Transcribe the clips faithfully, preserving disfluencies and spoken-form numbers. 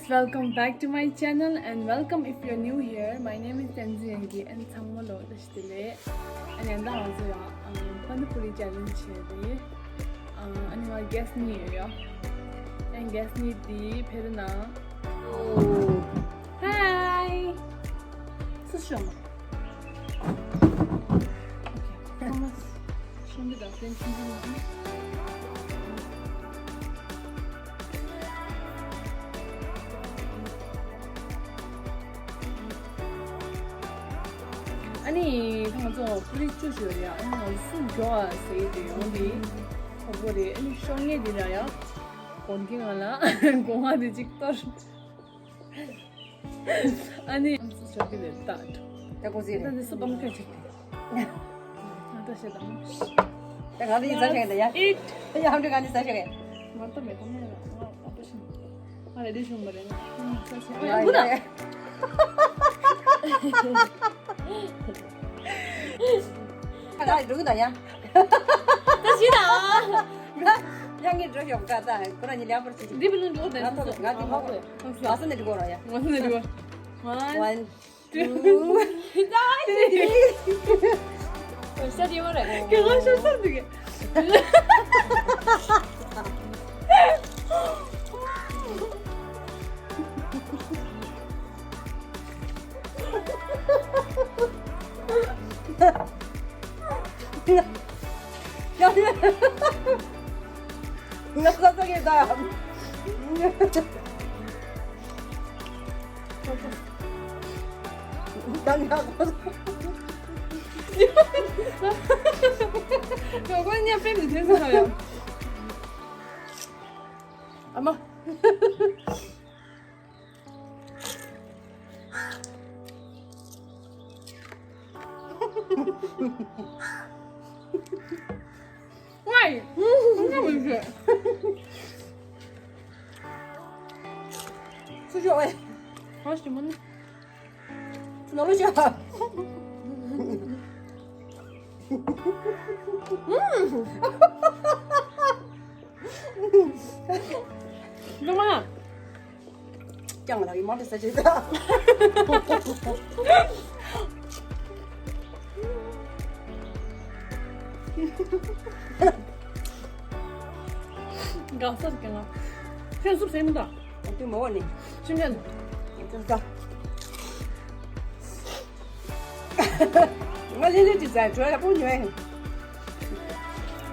Welcome back to my channel and welcome if you're new here. My name is Tenzin Yangki and ཚང་མ་ལ་བཀྲ་ཤིས་བདེ་ལེགས། ཨ་ནི་ད་ང་ཚོ་ཡང་Pani Puri challenge བྱས་ཏེ། ཨ་ནི་ང་guest གཉིས་ཡོད་ཡ། ཨ་guest གཉིས་དེ་ཕེབས་ན། Hi. སུ་ཤོག་མ། Okay. Thomas. ཤོང་གི་ད་སེམས་ཤིན་ཏུ་མང་། ཨ་ནི་ད་ང་ཚོ་པུ་རི་བཅུ་ཞིག་ཡོད་རེད་ཡ། ཨ་ནི་ང་ཚོ་སུ་མགྱོགས་ཨ་ཟེར་གྱི་ཡོང་དེ། ཁག་པོ་རེད། ཨ་ནི་ཤོར་ངེས་དེ་ར་ཡ། གོན་གྱི་ང་ལ་གོང་བ་དེ་གཅིག་གཏོར། ཨ་ནི་ཨམ་སྲུ་ཞོགས་ཀྱི་རེད་ད། ད་ཀོ་ཟེར་རེད། ད་ནི་སུ་བང་ཁ་ཆེ་ཏེ། ང་ད་ཤེས་དང་། ད་ང་ད་ཡིན་ས་ཞིག་རེད་ཡ། Eat. ད་ཡ་ཧམ་དུ་ང་ནི་ས་ཞིག་རེད། ང་ད་མེད་ད་མེད་ལ་ང་ཨ་པ་ཤིང་། ང་རེ་ལི་ཞུང་མ་རེད་ང་ས་ཞིག་ང་ཡ་ཡ་ཡ། ང་ད་འགྲོ་གི་ད་ཡ། ད་ཞིག་ད། ཡང་ངས་འགྲོ་ཞོག་ད་ད་ཁོ་རང་གཉིས་ལེགས་པར་བྱེད་ཅིག་འདི་བི་ལུང་འགྲོ་ད་ང་ཐོག་ང་ཐོག་ང་ས་ནས་འགྲོ་གོ་ར་ཡ། ང་ས་ནས་འགྲོ་གོ། One, two, three. ཤ་དེ་མ་རེད། ཁྱོད་ང་ཤ་ཚར་འདུག་གས། ང་ས་ས་གས་ད། ད་ང་ཁོ་ཁོ་ཉ་པེ་མི་ཐེན་ས་ཡ། ཨ་མ། ངའི། ང་མི་ཤེས། སུ་ཤོག་ཨེ། གང་ཞིག་མིན། ནོར་ལུ་ཤོག་ཨུམ། ཀླུ་མ། ཀྱང་ལ་ཡི་མ་འདྲ་ས་ཆེ་ད། འགག་ས་ཀྱང་ལ། ཁྱོད་སུབ་སེ་མི་ད། དུ་མ་བ་ནི། ཁྱིམ་ཆ་ནི། ཀྱང་ད། ང་ལེ་ལེ་ཏི་ཛའི་བྲོ་ཡ་པོ་ཉོས།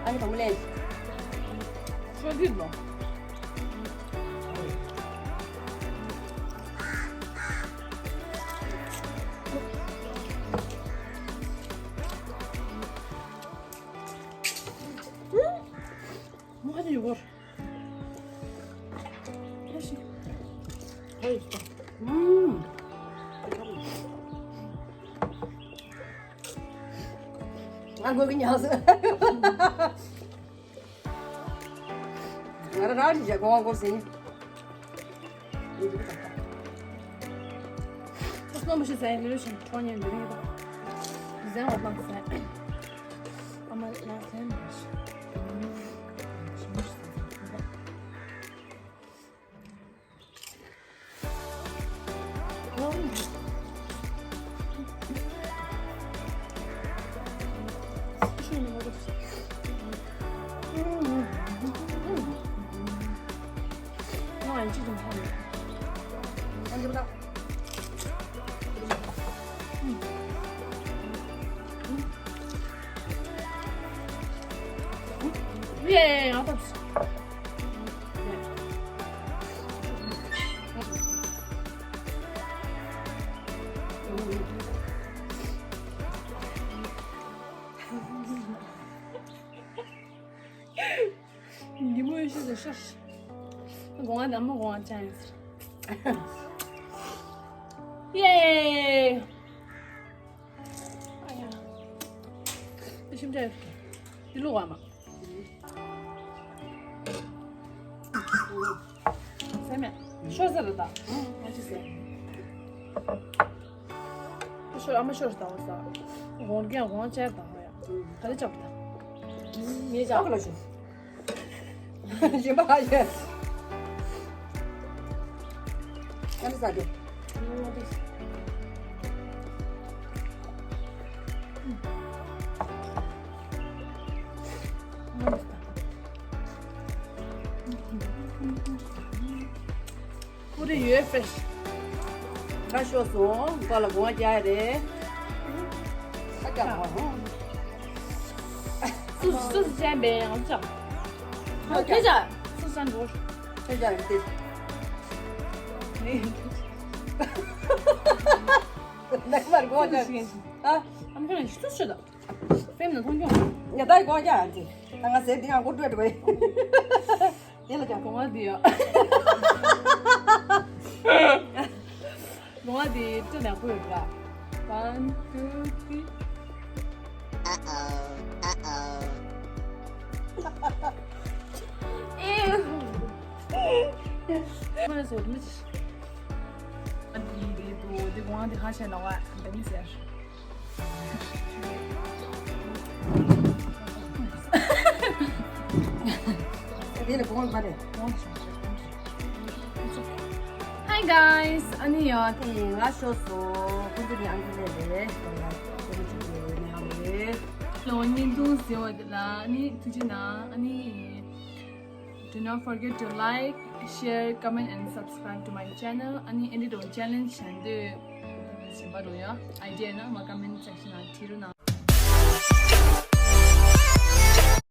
ཨ་ནི་གང་མོ་ལེ། ཤོ་དུས་ནོ། ང་ཅི་ཡོད་གོ། ཨ་ཤི། ཧོ་ཡི་ཤི། ཨུམ། ང་དགོས་ཀྱི་ཉག་ཟེར། ང་ར་ར་ཅི་བྱ་གོ་བ་གོ་ཟིན། སྣོམ་ཞིག་ཟ་ཡིན་ལུས་ཤིང་ཁྲོ་ཉན་འདི་རིང་དང་། ཟན་འོ་བཏང་ཟན། ཨ་མ་ལ་ཟན་མ་ཞིག་ཡེ། ཉི་མོ་ཡོད་ཤོས་དེ་ཤོར། དགོང་ང་དམ་མོ་དགོང་ང་ཅང་ཡོད་ཟེར། ཡེ། ཨ་ཡ། དེ་ཤིམ་ཅང་ཡོད། དེ་ལོ་བ་མ། སེམས་ཤོར་ཟེར་ལ་ད། ང་ཅི་ཟེར། ཤོར་ཨ་མ་ཤོར་ཟེར་ད་བ་ཟེར། དགོང་རྒན་དགོང་ཅར་ད་ཧོ་ཡ། ད་ལེ་ཅག་ད། ངེད་ཅག་ག་ལ་ཤོར། ཞིམ་པ་ཡོད། ཨ་ནི་ཟ་དེ། ཀུ་རེ་ཡོད་ཕེ་ཤི། ང་ཤོག་སོང་། ཀ་ལ་སྒོ་ང་རྒྱག་ཡ་རེད། ཨ་རྒྱག་པ་ཧོ། སུ་སུ་ཅན་པའི་ཡང་ཅག་ཁྱོད་ཅག་སུ་ཅན་འགྲོ། ཁྱོད་ཅག་རེད་དེ། ནས་མར་སྒོ་ང་རྒྱག་ཨ། ཨམ་ཁྱོད་ནས་སུ་ཤོད་དང་། ཕེམ་ན་མཐོང་ཁྱོད། ཉ་ད་ཡི་གོང་རྒྱ་ཡང་ཅི། ད་ང་ཟེར་འདི་ང་མགོ་བྲོས་བྲོས། དེ་ལ་ཀྱང་གོང་བ་འདི་ཡོད། གོང་བ་འདི་སྤྲོད་ནས་ཁུ་ཡོད་ག One, two, three. Uh-oh, uh-oh. ཨེ། ཁོ་ན་ཟོ་མི་ཅི། ཨ་འདི་རེད་འདུག་འདི་གོང་བ་འདི་ཧ་ཆེ་ན་བ་འདི་མི་ཟེར། དེ་ལ་གོང་ལ་རེད། Hi guys. ཨ་ནི་ཡང་དེ་ང་ཤོག་སོང་། ཁོང་ཚོ་ནི་ཨང་ཀི་ལས་རེད། ཁོང་ལ་ཁོང་ཚོ་ནི་ཧ་མ་རེད། ལོ་བརྙན་ཐུང་ཟེར་བ་དེ་ལ་ཨ་ནི་ཐུགས་རྗེ་གནང་། ཨ་ནི། Do not forget to like, share, comment and subscribe to my channel. ཨ་ནི་ཨེ་འདྲ་དང་ཅེ་ལེན་ཇི་བྱེད་འདོད་བྱེད་པ་རུ་ཡ་ཨའི་ཌི་ཡ་ན་མ་ཀོ་མེན་ཊི་སེག་ཤན་ནང་བྲིས་རོགས་གནང་།